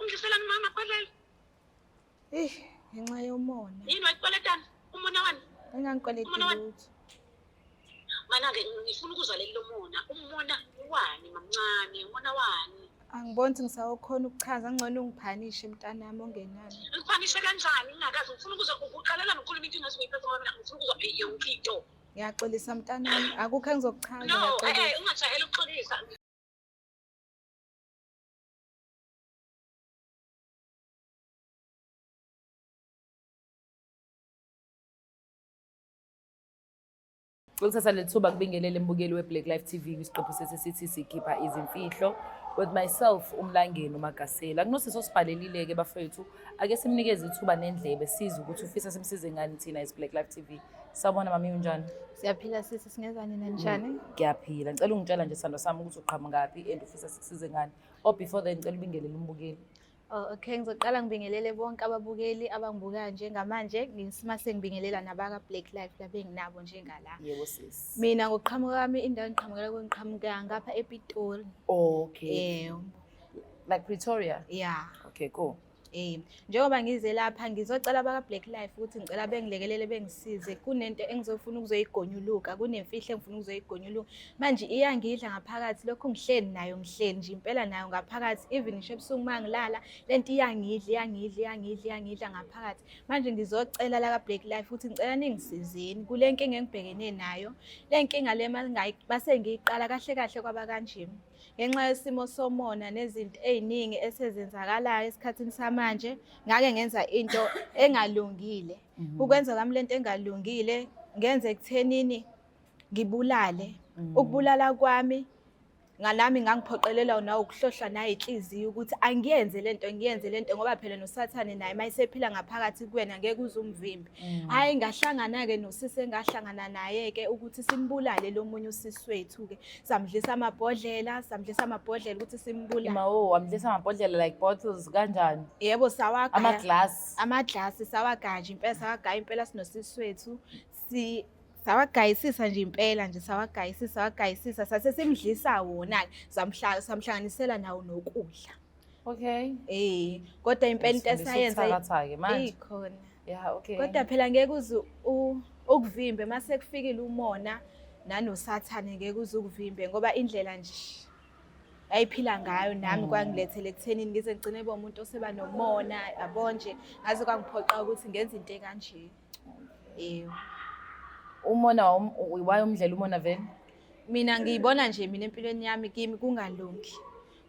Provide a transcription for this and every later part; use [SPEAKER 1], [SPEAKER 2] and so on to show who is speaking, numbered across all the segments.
[SPEAKER 1] Ungidliselani mama amabhodlela?
[SPEAKER 2] Eh, ngenxa yomona.
[SPEAKER 1] Yini wayikweletani? Umona wani?
[SPEAKER 2] Engangikweleti
[SPEAKER 1] Umona wani?
[SPEAKER 2] lutho.
[SPEAKER 1] Mana-ke ngifuna ukuzwa leli lomona. Umona wani mamncane? Umona wani?
[SPEAKER 2] Angiboni ukuthi ngisawukhona ukuchaza ngcono ungiphanishe mntanami ongenani.
[SPEAKER 1] Ngiphanishe kanjani ngingakazi? Ngifuna ukuzwa uqalela nokukhuluma into engazi uyiphethe ngoba mina ngifuna ukuzwa yonke into.
[SPEAKER 2] Ngiyaxolisa mntanami, akukho engizokuchaza
[SPEAKER 1] No,
[SPEAKER 2] ngiyaxolisa.
[SPEAKER 1] ungajaheli ukuxolisa.
[SPEAKER 3] Ukuthatha leli thuba kubingelele mbukeli we-Black Life TV kwisiqephu sethu esithi sikhipha izimfihlo with myself uMlangeni uMagasela. Kunosisi osibhalelile-ke bafethu, ake simnikeze ithuba nendlebe sizwe ukuthi ufisa simsize ngani thina as Black Life TV. Sawubona mami, unjani?
[SPEAKER 2] Siyaphila sisi, singeza nina njani?
[SPEAKER 3] Ngiyaphila. Ngicela ungitshela nje sithando sami ukuthi uqhamukaphi and ufisa sikusize ngani. Oh before then ngicela ubingelele umbukeli.
[SPEAKER 2] Oh, okay, ngizoqala ngibingelele bonke ababukeli abangibukayo njengamanje, ngisimase ngibingelela nabaka Black Life labenginabo njengala.
[SPEAKER 3] Yebo sis.
[SPEAKER 2] Mina ngokuqhamuka kwami indawo engiqhamukela kuyo ngiqhamuka ngapha ePitori.
[SPEAKER 3] Okay.
[SPEAKER 2] Yebo.
[SPEAKER 3] Like Pretoria?
[SPEAKER 2] Yeah.
[SPEAKER 3] Okay, cool.
[SPEAKER 2] Njengoba ngize lapha ngizocela abaka Black Life ukuthi ngicela bengilekelele bengisize kunento engizofuna ukuzoyigonyuluka kunemfihlo engifuna ukuzoyigonyuluka manje iyangidla ngaphakathi lokhu ngihleli nayo ngihleli nje impela nayo ngaphakathi even ngisho ebusuku uma ngilala lento iyangidla iyangidla iyangidla iyangidla ngaphakathi manje ngizocela la ka Black Life ukuthi ngicela ningisizeni kule nkinga engibhekene nayo le nkinga le mase ngiyiqala kahle kahle kwaba kanje. Ngenxa yesimo somona nezinto ey'ningi esezenzakalayo esikhathini samanje, ngake ngenza into engalungile. Ukwenza kwami lento engalungile ngenze ekuthenini ngibulale. Ukubulala kwami ngalami ngangiphoqelela nawo ukuhlohla nayinhliziyo ukuthi angiyenze lento ngiyenze lento ngoba phela noSathane naye mayesephila ngaphakathi kuwena ngeke uze umvimbe. Hhayi ngahlangana-ke nosisi engahlangana naye-ke ukuthi simbulale lo munye usisi wethu-ke. Samdlisa amabhodlela, samdlisa amabhodlela ukuthi simbulale.
[SPEAKER 3] Mawo, wamdlisa amabhodlela like bottles kanjani?
[SPEAKER 2] Yebo sawagaya.
[SPEAKER 3] Ama-glass.
[SPEAKER 2] Amaglasi sawagaya nje impela sawagaya impela sinosisi wethu. Si sawagayisisa nje impela nje sawagayisisa sawagayisisa sase simdlisa wona-ke samhla samhlanganisela nawo nokudla.
[SPEAKER 3] Okay.
[SPEAKER 2] Kodwa impela into
[SPEAKER 3] Usifundisa
[SPEAKER 2] esayenza
[SPEAKER 3] ukuthakatha-ke manje.
[SPEAKER 2] ikhona.
[SPEAKER 3] Yeah, okay.
[SPEAKER 2] Kodwa phela ngeke uze ukuvimbe mase kufikile umona nanoSathane ngeke uze ukuvimbe ngoba indlela nje ayiphila ngayo nami kwangilethela ekuthenini ngize ngigcine bo umuntu oseba nomona yabo nje ngaze kwangiphoqa ukuthi ngenze into ekanje. Yebo.
[SPEAKER 3] Umona wayomdlela umona vele?
[SPEAKER 2] Mina ngiyibona nje mina empilweni yami kimi kungalungi.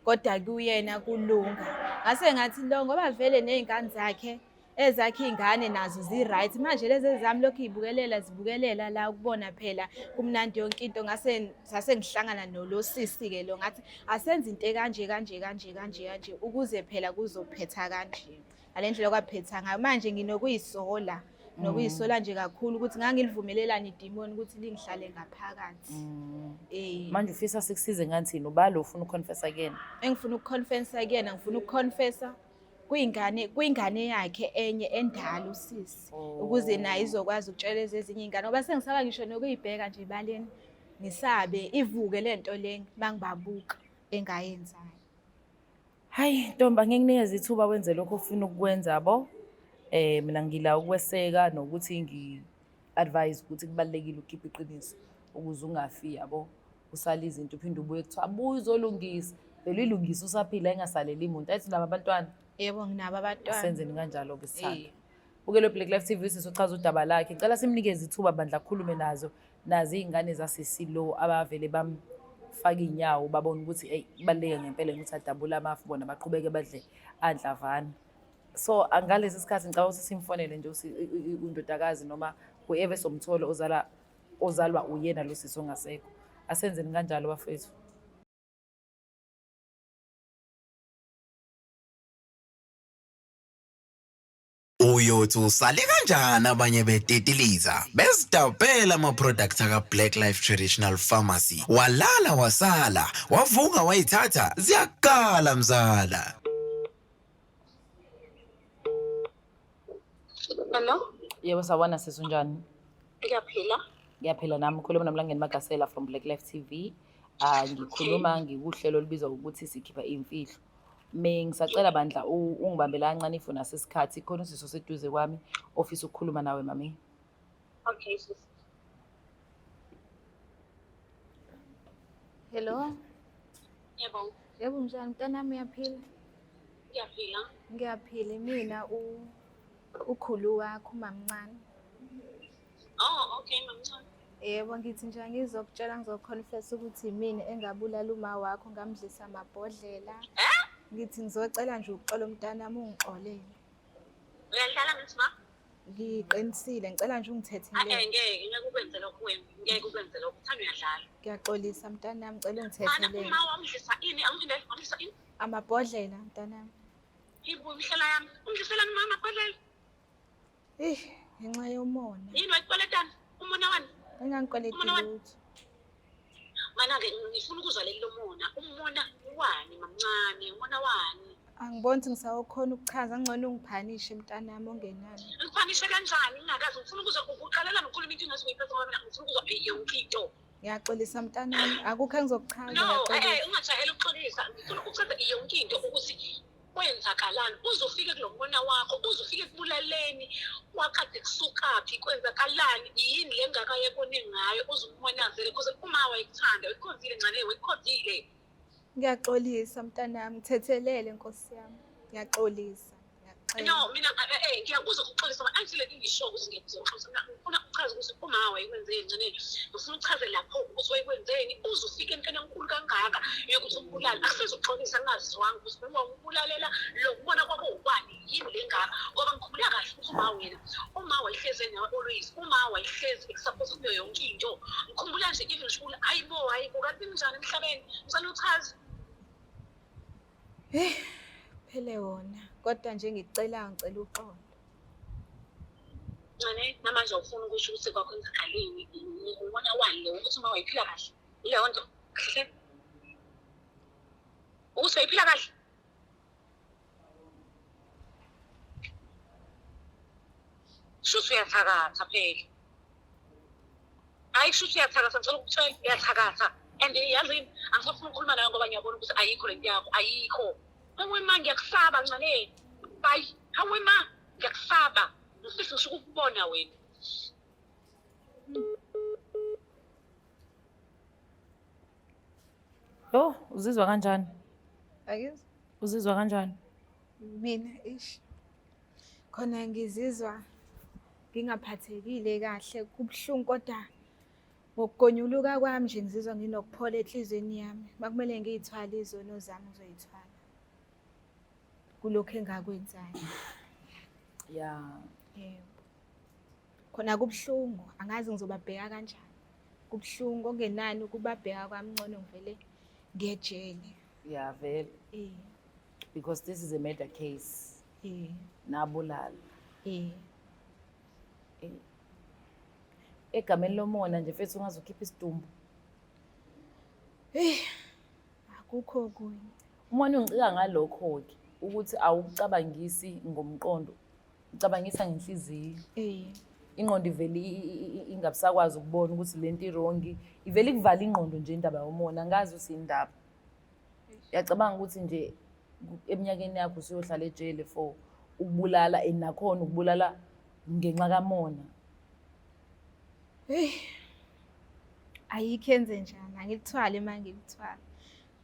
[SPEAKER 2] Kodwa kuyena kulunga. Ngase ngathi lo ngoba vele nezingane zakhe ezakhe iy'ngane nazo zi-right manje lezi ezami lokhu y'bukelela zibukelela la ukubona phela kumnandi yonke into ngase sase ngihlangana nolo sisi-ke lo ngathi asenze into ekanje kanje kanje kanje kanje ukuze phela kuzophetha kanje ngale ndlela okwaphetha ngayo manje nginokuyisola nokuyisola nje kakhulu ukuthi ngangilivumelelani idimoni ukuthi lingihlale ngaphakathi.
[SPEAKER 3] Manje ufisa sikusize ngani thina? Ubalo ufuna ukuconfessa kuyena?
[SPEAKER 2] Engifuna ukuconfessa kuyena, ngifuna ukuconfessa kwingane kwingane yakhe enye endala usisi ukuze naye izokwazi ukutshela ezinye izingane ngoba sengisaba ngisho nokuyibheka nje ebaleni ngisabe ivuke lento le mangibabuka engayenzayo.
[SPEAKER 3] Hayi ntombi, angeke nginikeze ithuba wenze lokho ofuna ukukwenza yabo. Mina ngila ukweseka nokuthi ngi-advise ukuthi kubalulekile ukukhipha iqiniso ukuze ungafi yabo. Usale izinto uphinde ubuye kuthiwa abuye uzolungisa. Vele uyilungise usaphila ingasaleli muntu. Ayithi nabo abantwana.
[SPEAKER 2] Yebo nginabo abantwana.
[SPEAKER 3] Senzeni kanjalo-ke sithanda. Bukelo Black Life TV sizochaza udaba lakhe. Ngicela simnikeze ithuba bandla akhulume nazo nazo iy'ngane zasesilo abavele bamfaka iy'nyawo babona ukuthi eyi kubaluleke ngempela ukuthi adabule amafu bona baqhubeke badle anhlavana. So ngalesi sikhathi ngicabanga ukuthi simfonele nje undodakazi noma whoever esomthola ozala ozalwa uyena lo sisi ongasekho. Asenzeni kanjalo bafethu.
[SPEAKER 4] Uyothi usale kanjani abanye betitiliza bezidabhela ama-product aka-Black Life Traditional Pharmacy walala wasala wavuka wayithatha ziyakala mzala.
[SPEAKER 1] Hello?
[SPEAKER 3] Yebo sawubona sisi, unjani?
[SPEAKER 1] Ngiyaphila.
[SPEAKER 3] Ngiyaphila nami, ukhuluma noMlangeni Magasela from Black Life TV. Ngikhuluma ngikuhlelo olubizwa ukuthi sikhipha imfihlo. Me ngisacela bandla ungibambele kancane ifoni asesikhathi khona usisi oseduze kwami ofisa ukukhuluma nawe mami.
[SPEAKER 1] Okay sisi.
[SPEAKER 2] Hello.
[SPEAKER 1] Yebo.
[SPEAKER 2] Yebo mshana, mntanami uyaphila?
[SPEAKER 1] Ngiyaphila.
[SPEAKER 2] Ngiyaphila mina ukhulu wakho umamncane.
[SPEAKER 1] Oh, okay mamncane.
[SPEAKER 2] Yebo, ngithi nje angizokutshela ngizoconfess ukuthi imina engabulala uma wakho ngamdlisa amabhodlela.
[SPEAKER 1] Eh?
[SPEAKER 2] Ngithi ngizocela nje uxolo mntanami ungixolele.
[SPEAKER 1] Uyadlala ngithi ma?
[SPEAKER 2] Ngiqinisile, ngicela nje ungithethelele.
[SPEAKER 1] Eh ngeke, ngeke ukwenze lokho wena. Ngeke ukwenze lokho. Uthanda uyadlala.
[SPEAKER 2] Ngiyaxolisa mntanami, ngicela
[SPEAKER 1] Mana
[SPEAKER 2] ungithethelele.
[SPEAKER 1] uma wamdlisa ini? Angilinde, wamdlisa ini?
[SPEAKER 2] Amabhodlela mntanami.
[SPEAKER 1] Ibu imihlela yami. Umdliselani mama amabhodlela?
[SPEAKER 2] Eh, ngenxa yomona.
[SPEAKER 1] Yini wayikweletani? Umona wani?
[SPEAKER 2] Engangikweleti
[SPEAKER 1] Umona wani?
[SPEAKER 2] lutho.
[SPEAKER 1] Mana-ke ngifuna ukuzwa leli lomona. Umona wani mamncane? Umona wani?
[SPEAKER 2] Angiboni ukuthi ngisawukhona ukuchaza, ngcono ungiphanishe mntanami ongenani.
[SPEAKER 1] Ngiphanishe kanjani ngingakazi? Ngifuna ukuzwa uqalela nokukhuluma into engazi uyiphethe ngoba mina ngifuna ukuzwa yonke into.
[SPEAKER 2] Ngiyaxolisa mntanami, akukho engizokuchaza.
[SPEAKER 1] No,
[SPEAKER 2] ngiyaxolisa.
[SPEAKER 1] ungajaheli ukuxolisa. Ngifuna ukuchaza yonke into ukuthi kwenzakalani. Uzofike kulo mona wakho, uzofike ekubulaleni wakade kusukaphi, kwenzakalani, yini le ngaka yekone ngayo uzumonazele because uma wayekuthanda, wayekukhonzile ncane, wayekukhonzile.
[SPEAKER 2] Ngiyaxolisa mntanami, ngithethelele nkosi yami. Ngiyaxolisa. Ngiyakucela.
[SPEAKER 1] No, mina ngiyakuzwa ukuxolisa ngoba angithi le ngisho ukuthi ngiyakuzwa ukuxolisa. Mina ngifuna ukuchaza ukuthi uma wayekwenzeni ncane, ngifuna ukuchaze lapho ukuthi wayekwenzeni uze ufike entweni enkulu kangaka yokuthi umbulale. Akusizi ukuxolisa ngingazizwanga ukuthi uma umbulalela lo kubona kwakho ukwani yini le ngaka, ngoba ngikhumbula kahle ukuthi uma wena uma wayehlezi nawe always, uma wayehlezi ekusupport kuyo yonke into. Ngikhumbula nje even ngisho ukuthi hayibo hayibo kanti ninjani emhlabeni, ngicela uchaze.
[SPEAKER 2] Phele wona, kodwa nje ngikucela ngicela uxolo.
[SPEAKER 1] Ncane, namanje awufuni ukusho ukuthi kwakwenzakaleni, umona wani lo ukuthi uma wayephila kahle yileyo nto kahle ukuthi wayephila kahle. Shuthi uyathakatha phela. Hayi shuthi uyathakatha, ngicela ukutshela uyathakatha. And yazini angisafuni ukukhuluma nawe ngoba ngiyabona ukuthi ayikho lento yakho, ayikho. Hawe ma ngiyakusaba ncane. Bye. Hawe ma ngiyakusaba. Ngifisa ngisho ukukubona wena.
[SPEAKER 3] Yo, uzizwa kanjani?
[SPEAKER 2] Akizwa?
[SPEAKER 3] Uzizwa kanjani?
[SPEAKER 2] Mina ish. Khona ngizizwa ngingaphathekile kahle, kubuhlungu kodwa ngokugonyuluka kwami nje ngizizwa nginokuphola enhliziyweni yami. Makumele ngiyithwale izono zami ngizoyithwala. Kulokhu engakwenzayo.
[SPEAKER 3] Yeah.
[SPEAKER 2] Yebo. Khona kubuhlungu, angazi ngizobabheka kanjani. Kubuhlungu okungenani ukubabheka kwami ngcono ngivele ngejele.
[SPEAKER 3] Yeah, vele.
[SPEAKER 2] Eh,
[SPEAKER 3] Because this is a murder case.
[SPEAKER 2] eh,
[SPEAKER 3] Nabulala.
[SPEAKER 2] eh.
[SPEAKER 3] Egameni lomona nje mfethu ungaze ukhiphe isidumbu.
[SPEAKER 2] Eh, akukho okunye.
[SPEAKER 3] Umona ungicika ngalokho-ke ukuthi awucabangisi ngomqondo, ucabangisa ngenhliziyo.
[SPEAKER 2] Eh,
[SPEAKER 3] Ingqondo ivele ingabisakwazi ukubona ukuthi le nto irongi, ivele ikuvala ingqondo nje indaba yomona, angazi ukuthi indaba. Uyacabanga ukuthi nje eminyakeni yakho usuyohlala ejele for ukubulala and nakhona ukubulala ngenxa kamona.
[SPEAKER 2] Hey. Ayikho enze njani, angilithwali uma ngilithwala.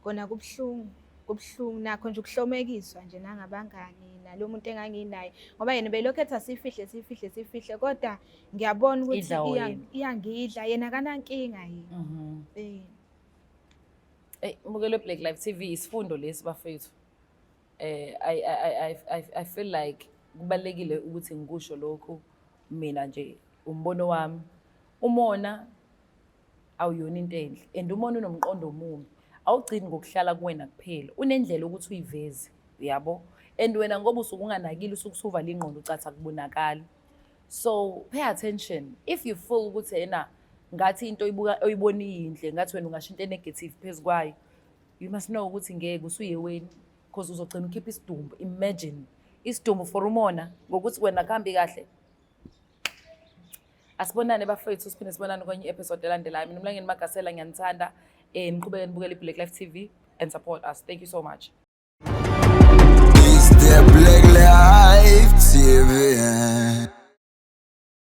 [SPEAKER 2] Kona kubuhlungu, kubuhlungu nakho nje ukuhlomekiswa nje nangabangani nalo muntu enganginaye. Ngoba yena belokhu ethi asifihle sifihle sifihle kodwa ngiyabona ukuthi
[SPEAKER 3] Idla wena.
[SPEAKER 2] iyangidla yena akanankinga yena. Eh.
[SPEAKER 3] Ey, mbukelo Black Life TV isifundo lesi bafethu. I feel like kubalekile ukuthi ngikusho lokhu mina nje umbono wami. Umona awuyona into enhle and umona unomqondo omubi. Awugcini ngokuhlala kuwena kuphela. Unendlela ukuthi uyiveze, uyabo? And wena ngoba usuke unganakile usuke usuvala ingqondo ucathi akubonakali. So pay attention. If you feel ukuthi ena ngathi into oyibuka oyibona iyinhle ngathi wena ungasho into negative phezu kwayo, you must know ukuthi ngeke usuyeweni because uzogcina ukhipha isidumbu. Imagine isidumbu for umona ngokuthi wena kuhambi kahle. Asibonane bafethu, siphinde sibonane kwenye episode elandelayo. Mina Mlangeni Magasela ngiyanithanda. Niqhubeke nibukele i-Black Life TV and support us. Thank you so much.